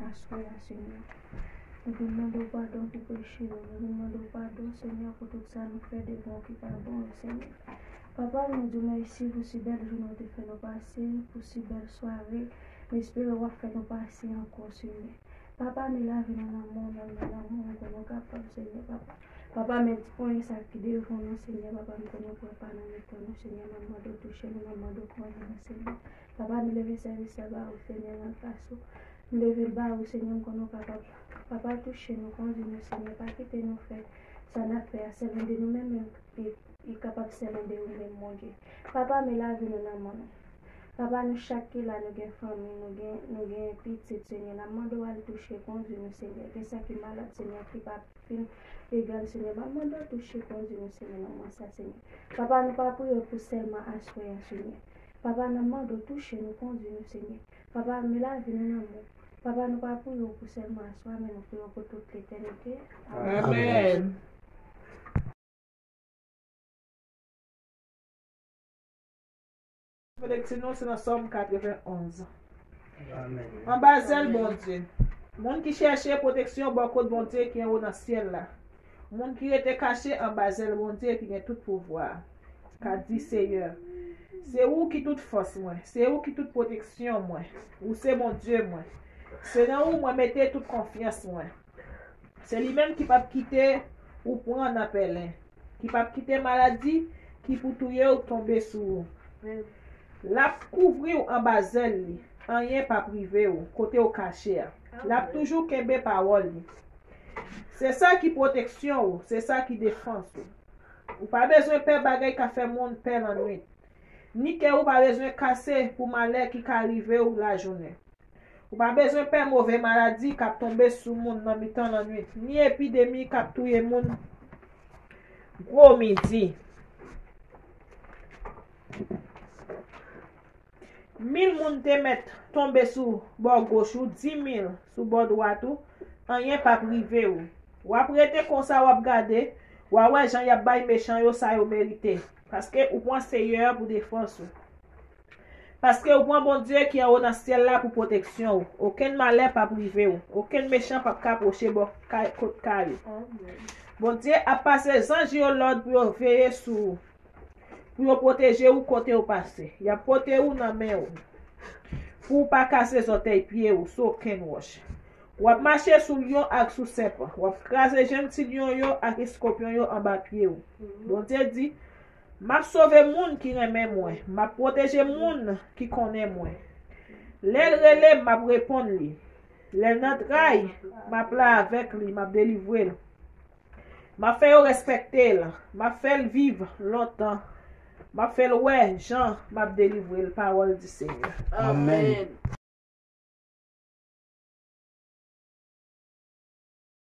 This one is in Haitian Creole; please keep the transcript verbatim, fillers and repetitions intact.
Aswè a, Senyè. Nou vin mande w padon pou peche nou. Nou vin mande w padon, Senyè, pou tout sa nou fè devan w ki pa bon yo, Senyè. Papa, nou di w mèsi pou si bèl jounen w te fè nou pase, pou si bèl sware. M espere w ap fè nou pase ankò, Senyè. Papa, men lavi nou nan men w, nan men lanmou w, m konnen w kapab, Senyè, papa. Papa, men ti ponyen sa ki devan nou, Senyè, papa, m konnen w pran pa nan mitan nou, Senyè, m ap mande w touche nou, m ap mande w konvèti nou, Senyè. Papa, nou leve sèvis la ba ou, Senyè, nan gras ou. Nou leve l ba ou, Senyè, m konnen w kapab. Papa, touche nou, kondui nou, Senyè, pa kite nou fè sa n ap fè a, sèlande nou menm, men li, li kapab sèlande ou menm, Bondye. Papa, men lavi nou nan men w. Papa, nou chak ki la, nou gen fanmi, nou gen, nou gen pitit, Senyè. N ap mande w al touche, kondui nou, Senyè. Gen sa ki malad, Senyè, ki pa fin egal, Senyè. N ap mande w touche, kondui nou, Senyè, nan mwa sa, Senyè. Papa, nou pa priye pou sèlman aswè a, Senyè. Papa, n ap mande w touche nou, kondui nou, Senyè. Papa, men lavi nou nan men w. Papa, nou pa priye w pou sèlman aswè a, men nou priye w pou tout letènite. Amèn. Amèn. Lekti nou se nan Sòm katrevenn-onz. Anba zèl Bondye. Moun ki chèche pwoteksyon bò kot Bondye ki anwo nan syèl la. Moun ki rete kache anba zèl Bondye ki gen tout pouvwa. Ka di Seyè, se ou ki tout fòs mwen, se ou ki tout pwoteksyon mwen, ou se Bondye mwen. Se nan ou mwen mete tout konfyans mwen. Se li menm ki p ap kite ou pran nan pèlen, ki p ap kite maladi ki pou touye w tonbe sou ou. L ap kouvri w anba zèl li, anyen p ap rive w kote w kache a. L ap toujou kenbe pawòl li. Se sa ki pwoteksyon ou, se sa ki defans ou. Ou pa bezwen pè bagay k ap fè moun pè lannwit, ni kè ou pa bezwen kase pou malè ki ka rive w lajounen. Ou pa bezwen pè move maladi k ap tonbe sou moun nan mitan lannwit, ni epidemi k ap touye moun gwo midi. Mil moun te mèt tonbe sou bò goch ou, di mil sou bò dwat ou, anyen p ap rive w. W ap rete konsa, w ap gade, w a wè jan y ap bay mechan yo sa yo merite, paske ou pran Seyè pou defans ou. Paske ou pran Bondye ki anwo nan syèl la pou pwoteksyon ou. Okenn malè p ap rive w. Okenn mechan p ap ka pwoche bò kay, kot kay ou. Bondye ap pase zanj yo lòd pou yo veye sou ou, pou yo pwoteje ou kote w pase. Y ap pote ou nan men ou, pou w pa kase zòtèy pye ou sou okenn wòch. W ap mache sou lyon ak sou sèpan. W ap kraze jenn ti lyon yo ak eskòpyon yo anba pye w. Bondye di, m ap sove moun ki renmen mwen. M ap pwoteje moun ki konnen mwen. Lè l rele m, m ap reponn li. Lè l nan tray, m ap la avèk li, m ap delivre l. M ap fè yo respekte l. M ap fè l viv lontan. M ap fè l wè jan m ap delivre l. Pawòl di Senyè. Amèn.